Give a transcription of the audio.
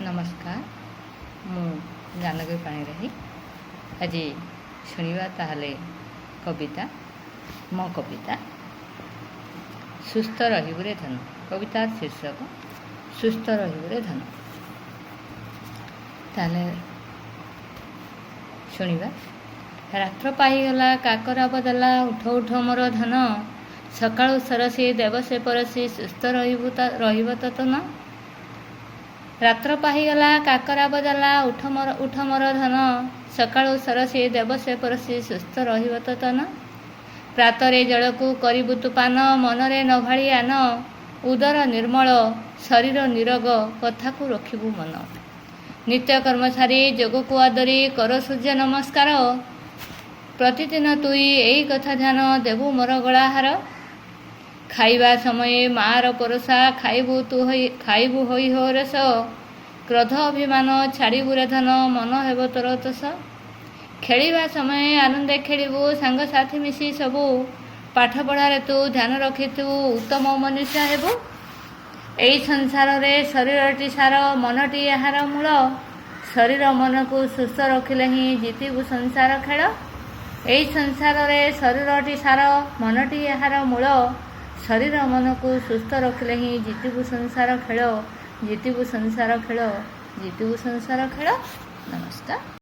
ନମସ୍କାର, ମୁଁ ଜାନକୀ ପାଣିଗ୍ରାହୀ। ଆଜି ଶୁଣିବା ତାହେଲେ କବିତା, ମୋ କବିତା "ସୁସ୍ଥ ରହିବୁରେ ଧନ"। କବିତାର ଶୀର୍ଷକ "ସୁସ୍ଥ ରହିବୁରେ ଧନ"। ତାହେଲେ ଶୁଣିବା। ରାତ୍ର ପାହିଗଲା, କାକରା ବଦଲା, ଉଠ ଉଠ ମୋର ଧନ। ସକାଳୁ ସରସି ଦେବ ସେ ପରସି, ସୁସ୍ଥ ରହିବୁ ତ ରହିବ ତ ତନ। ରାତ୍ର ପାହିଗଲା, କାକରା ବଦଲା, ଉଠ ମୋର ଉଠ ମୋର ଧନ। ସକାଳୁ ସରସି ଦେବ ସେ ପରସି, ସୁସ୍ଥ ରହିବ ତ ତନ। ପ୍ରାତରେ ଜଳକୁ କରିବୁ ତୁ ପାନ, ମନରେ ନ ଭାଳି ଆନ। ଉଦର ନିର୍ମଳ, ଶରୀର ନିରୋଗ, କଥାକୁ ରଖିବୁ ମନ। ନିତ୍ୟ କର୍ମ ସାରି ଯୋଗକୁ ଆଦରି କର ସୂର୍ଯ୍ୟ ନମସ୍କାର। ପ୍ରତିଦିନ ତୁଇ ଏଇ କଥା ଧ୍ୟାନ ଦେବୁ ମୋର ଗଳାହାର। ଖାଇବା ସମୟେ ମାର ପରସା ଖାଇବୁ ତୁ ହୋଇ ଖାଇବୁ ହୋଇ ହୋ ରସ। କ୍ରୋଧ ଅଭିମାନ ଛାଡ଼ିବୁ ରେ ଧନ, ମନ ହେବ ତୋର ତୋଷ। ଖେଳିବା ସମୟେ ଆନନ୍ଦେ ଖେଳିବୁ ସାଙ୍ଗସାଥି ମିଶି ସବୁ। ପାଠ ପଢ଼ାରେ ତୁ ଧ୍ୟାନ ରଖିଥିବୁ, ଉତ୍ତମ ମନୁଷ୍ୟ ହେବୁ। ଏଇ ସଂସାରରେ ଶରୀରଟି ସାର, ମନଟି ଏହାର ମୂଳ। ଶରୀର ମନକୁ ସୁସ୍ଥ ରଖିଲେ ହିଁ ଜିତିବୁ ସଂସାର ଖେଳ। ଏଇ ସଂସାରରେ ଶରୀରଟି ସାର, ମନଟି ଏହାର ମୂଳ। ଶରୀର ମନକୁ ସୁସ୍ଥ ରଖିଲେ ହିଁ ଜିତିବୁ ସଂସାର ଖେଳ, ଜିତିବୁ ସଂସାର ଖେଳ, ଜିତିବୁ ସଂସାର ଖେଳ। ନମସ୍କାର।